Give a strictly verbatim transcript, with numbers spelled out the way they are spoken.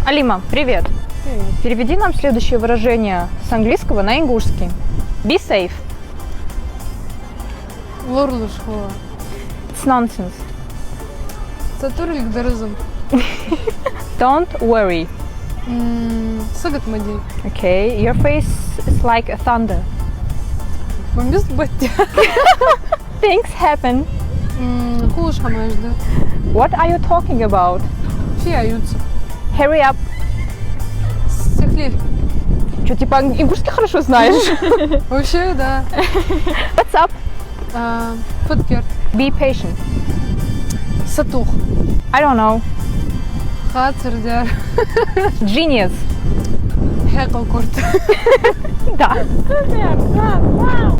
Алима, привет. Привет. Переведи нам следующее выражение с английского на ингушский. Be safe. Лоралуш хила. It's nonsense. Ца турилг даразам. Don't worry. М, сагот ма де. Okay, your face is like a thunder. Ма мист баття. Things happen. М, хулаш хӀамаш да. What are you talking about? Фу я юц? Hurry up. Сехле. Чё, типа, ан-, ингушский хорошо знаешь? Вообще, да. What's up? А, фу да керт. Be patient. Сатух. I don't know. Хацар дар. Genius. Хьакъал корта. Да. Супер! Класс! Вау!